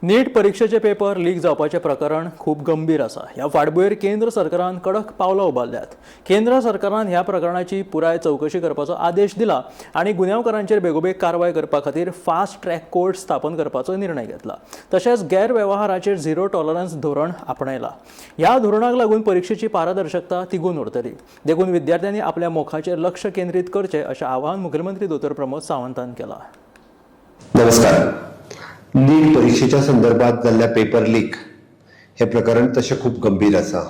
नीट परीक्षेचे paper leak जावपाचें प्रकरण खूब गंभीर आसा. ह्या फाटभुंयेर केंद्र सरकारान कडक पावलां उबारल्यात. केंद्र सरकारान ह्या प्रकरणाची पुराय चवकशी करपाचो आदेश दिला आनी गुन्यांवकारांचेर बेगोबेग कारवाय करपा खातीर फास्ट ट्रॅक कोर्ट स्थापन करपाचो निर्णय घेतला. तशेंच गैरवेव्हाराचेर झिरो टॉलरन्स धोरण आपणायला. ह्या धोरणाक लागून परिक्षेची पारदर्शकता तिगून उरतली. देखून विद्यार्थ्यांनी आपल्या मोखाचेर लक्ष केंद्रीत करचें अशें आवाहन मुखेलमंत्री दोतोर प्रमोद सावंतान केलां. नमस्कार. नीट परीक्षेच्या संदर्भात जाल्ल्या पेपर लीक हे प्रकरण तशें खूब गंभीर आसा.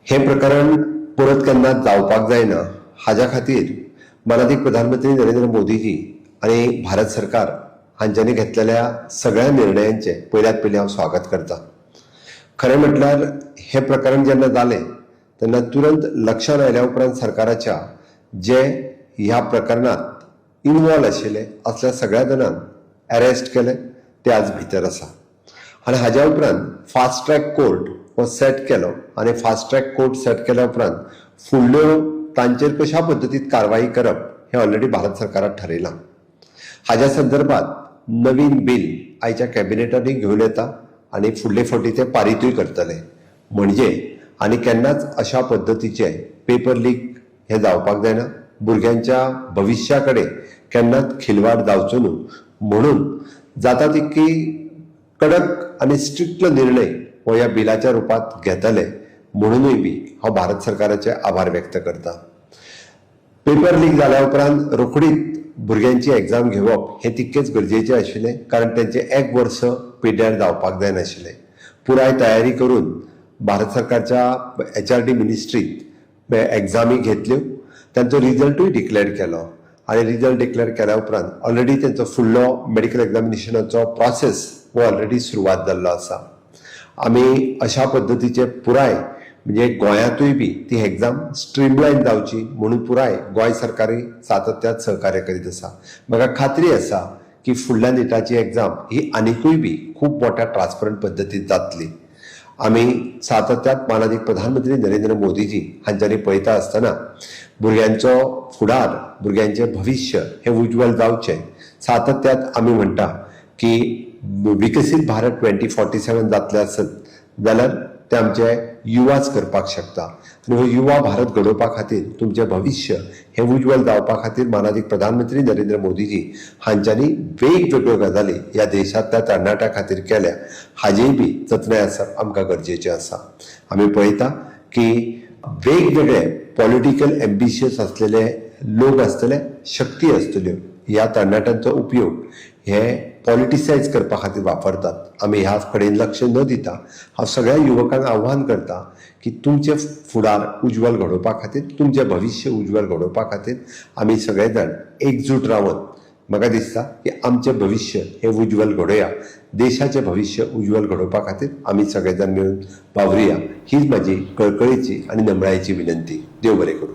हें प्रकरण परत केन्ना जावपाक जायना हाज्या खातीर मानादीक प्रधानमंत्री नरेंद्र मोदीजी आनी भारत सरकार हांच्यांनी घेतलेल्या सगळ्या निर्णयांचें पयल्यात पयलीं हांव स्वागत करता. खरें म्हटल्यार हें प्रकरण जेन्ना जालें तेन्ना तुरंत लक्षांत आयल्या उपरांत सरकाराच्या जे ह्या प्रकरणांत इनवॉल्व आशिल्ले असल्या सगळ्या जाणांक अरेस्ट केले, ते आज भितर आसा. आनी हाज्या उपरांत फास्ट ट्रॅक कोर्ट हो सेट केलो आनी फास्ट ट्रॅक कोर्ट सेट केल्या उपरांत फुडल्यो तांचेर कशा पद्दतीन कारवाई करप हें ऑलरेडी भारत सरकारान ठरयलां. हाज्या संदर्भात नवीन बील आयच्या कॅबिनेटांनी घेवन येता आनी फुडले फावटी ते पारितूय करतले. म्हणजे आनी केन्नाच अशा पद्दतीचे पेपर लीक हे जावपाक जायना, भुरग्यांच्या भविश्या कडेन केन्नाच खिलवाड जावचो न्हू म्हणून जाता तितकी कडक आनी स्ट्रिक्ट निर्णय हो ह्या बिलाच्या रुपांत घेतले म्हणुनूय बी हांव भारत सरकाराचे आभार व्यक्त करता. पेपर लीक जाल्या उपरांत रोखडीच भुरग्यांची एग्जाम घेवप हें तितकेंच गरजेचें आशिल्लें, कारण तेंचें एक वर्स पिड्ड्यार जावपाक जायनाशिल्लें. पुराय तयारी करून भारत सरकारच्या एचआरडी मिनिस्ट्रीत एग्जामी घेतल्यो, तांचो रिजल्टूय डिक्लेअर केलो आनी रिजल्ट डिक्लेअर केल्या उपरांत ऑलरेडी तेंचो फुडलो मेडिकल एग्जामिनेशनाचो प्रोसेस हो ऑलरेडी सुरवात जाल्लो आसा. आमी अशा पद्दतीचे पुराय म्हणजे गोंयांतूय बी ती एग्जाम स्ट्रीमलायन जावची म्हणून पुराय गोंय सरकारी सातत्यात सहकार्य करीत आसा. म्हाका खात्री आसा की फुडल्या निटाची एग्जाम ही आनिकूय बी खूब मोठ्या ट्रान्सपरंट पद्दतीन जातली. आमी सातत्यात मानादीक प्रधानमंत्री नरेंद्र मोदीजी हांच्यांनी पळयता आसतना भुरग्यांचो फुडार, भुरग्यांचें भविश्य हें उज्ज्वल जावचें, सातत्यात आमी म्हणटा की विकसीत भारत 2047 जातलें आसत जाल्यार ते आमचे युवाच करपाक शकता. आनी हो युवा भारत घडोवपा खातीर, तुमचें भविश्य हें उज्ज्वल जावपा खातीर मानादीक प्रधानमंत्री नरेंद्र मोदीजी हांच्यांनी वेगवेगळ्यो गजाली ह्या देशांतल्या तरणाट्या खातीर केल्या, हाजेय बी जतनाय आसप आमकां गरजेचें आसा. आमी पळयता की वेगवेगळे पॉलिटिकल एम्बिशियस आसलेले लोक आसतले, शक्ती आसतल्यो, ह्या तरणाट्यांचो उपयोग हे पॉलिटिसायज करपा खातीर वापरतात. आमी ह्या कडेन लक्ष न दिता हांव सगळ्या युवकांक आव्हान करता की तुमचें फुडार उज्ज्वल घडोवपा खातीर, तुमचें भविश्य उज्ज्वल घडोवपा खातीर आमी सगळे जाण एकजूट रावन म्हाका दिसता की आमचें भविश्य हें उज्ज्वल घडोवया. देशाचें भविश्य उज्ज्वल घडोवपा खातीर आमी सगळे जाण मेळून वावरुया, हीच म्हाजी कळकळीची आनी नमळायेची विनंती. देव बरें करूं.